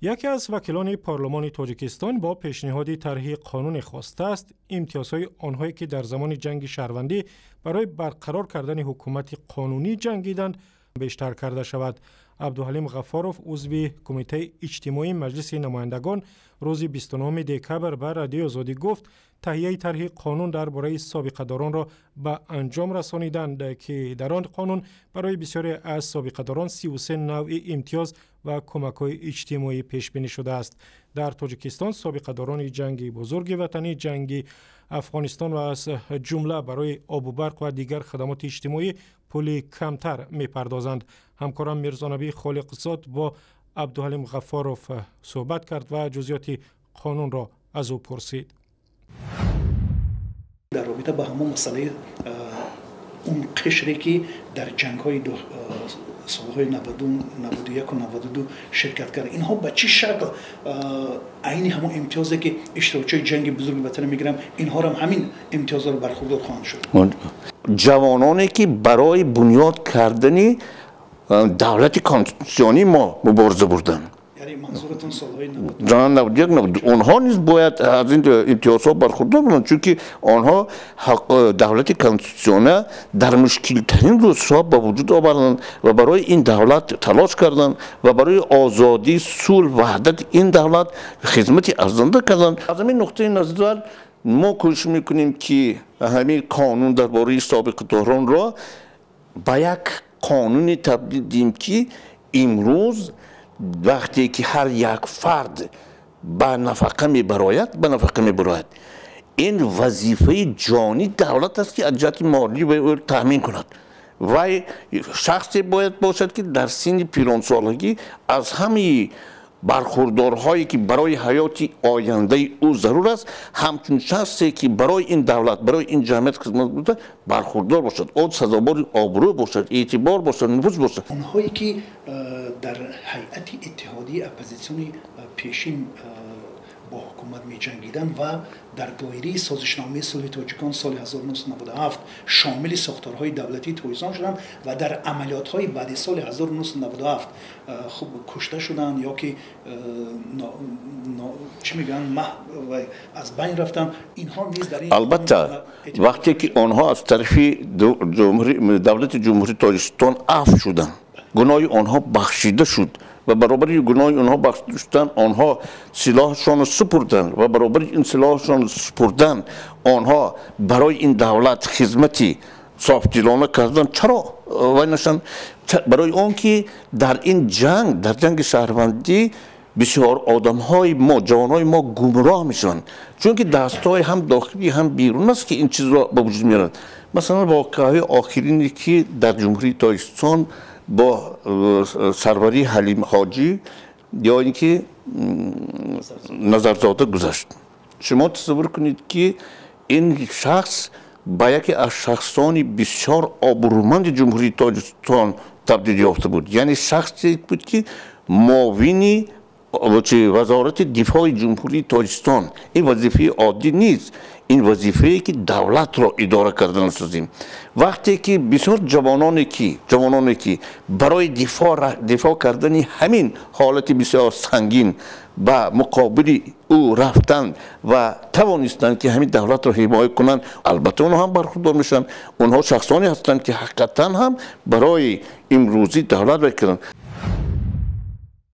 Яке аз вакилони парлумони Тоҷикистон бо пешниҳоди тарҳи қонуне хостааст, имтиёзҳои онҳое, ки дар замони ҷанги шаҳрвандӣ барои барқарор кардани ҳукумати қонунӣ ҷангиданд, бештар карда шавад. Абдуҳалим Ғаффоров, узви Кумитаи иҷтимоии Маҷлиси намояндагон, рӯзи 29 декабр ба Радиои Озодӣ гуфт, таҳияи тарҳи қонун дар бораи собиқадоронро ба анҷом расониданд, ки дар он қонун барои бисёре аз собиқадорон 33 навъи имтиёз ва кӯмакҳои иҷтимоӣ пешбинӣ шудааст. Дар Тоҷикистон собиқадорони ҷанги Бузурги Ватанӣ, ҷанги Афғонистон ва аз ҷумла барои обу барқ ва дигар хадамоти иҷтимоӣ пули камтар мепардозанд. Ҳамкорам Мирзонабӣ Холиқзод бо Абдуҳалим Ғаффоров суҳбат кард ва ҷузъиёти қонунро аз ӯ пурсид. Дар робита ба ҳамон масъалаи он қишре, ки дар ҷангҳои солҳои 91 ва 92 ширкат кард, инҳо ба чӣ шакл айни ҳамон имтиёзе, ки иштирокчиҳои ҷанги Бузурги Ватанӣ мегиранд, инҳоро ҳамин имтиёзҳоро бархурдор хоҳанд шуд? Ҷавононе, ки барои бунёд кардани давлати конститутсионии мо мубориза бурданд, онҳо низ бояд аз ин имтиёзҳо бархурдор бошанд, чунки онҳо давлати конститутсиония дар мушкилтарин рӯзҳо ба вуҷуд оварданд ва барои ин давлат талош карданд ва барои озодӣ, сулҳ, ваҳдати ин давлат хизмати арзанда карданд. Аз ҳамин нуқтаи назар мо кӯшиш мекунем, ки ҳамин қонун дар бораи собиқадоронро ба як қонуне табдил диҳем, ки имрӯз вақте ки ҳар як фард ба нафақа мебарояд, ба нафақа мебарояд, ин вазифаи ҷонии давлат аст, ки аз ҷиҳати молӣ ба ӯ таъмин кунад. Вай шахсе бояд бошад, ки дар синни пиронсолагӣ аз ҳамаи бархурдорҳое, ки барои ҳаёти ояндаи ӯ зарур аст, ҳамчун шахсе, ки барои ин давлат, барои ин ҷамъият хизмат буда, бархурдор бошад, ӯ сазовори обрӯ бошад, эътибор бошад, нуфуз бошад. Онҳое, ки дар ҳайати иттиҳодии оппозитсиони пешин бо ҳукумат меҷангиданд ва дар доираи созишномаи сулҳи тоҷикон соли 1997 шомили сохторҳои давлатии Тоҷикистон шуданд ва дар амалиётҳои баъди соли 1997 хуб кушта шуданд ё ки, чӣ мегӯянд, аз байн рафтанд, инҳо низ дар ин Албатта, вақте ки онҳо аз тарафи давлати Ҷумҳурии Тоҷикистон афв шуданд, гуноҳи онҳо бахшида шуд ва баробари гуноҳи онҳо бахшида шудан, онҳо силоҳшонро супурданд ва баробари ин силоҳшонро супурдан, онҳо барои ин давлат хизмати софдилона карданд. Чаро вай нашанд? Барои он ки дар ин ҷанг, дар ҷанги шаҳрвандӣ, бисёр одамҳои мо, ҷавонҳои мо гумроҳ мешаванд, чунки дастҳои ҳам дохилӣ, ҳам берун аст, ки ин чизро ба вуҷуд меоранд. Масалан, воқеаҳои охирине, ки дар Ҷумҳурии Тоҷикистон бо сарварии Ҳалим Ҳоҷӣ ё ин ки Назарзода гузашт, шумо тасаввур кунед, ки ин шахс ба яке аз шахсони бисёр обрӯманди Ҷумҳурии Тоҷикистон табдил ёфта буд, яъне шахсе буд, ки муовини вазорати дифои Ҷумҳурии Тоҷикистон. Ин вазифаи оддӣ нест, ин вазифае, ки давлатро идора кардан созем. Вақте ки бисёр ҷавононе, ки барои дифоъ кардани ҳамин ҳолати бисёр сангин ба муқобили ӯ рафтанд ва тавонистанд, ки ҳамин давлатро ҳимоя кунанд, албатта онҳо ҳам бархурдор мешаванд. Онҳо шахсоне ҳастанд, ки ҳақиқатан ҳам барои имрӯзӣ давлат мекунанд.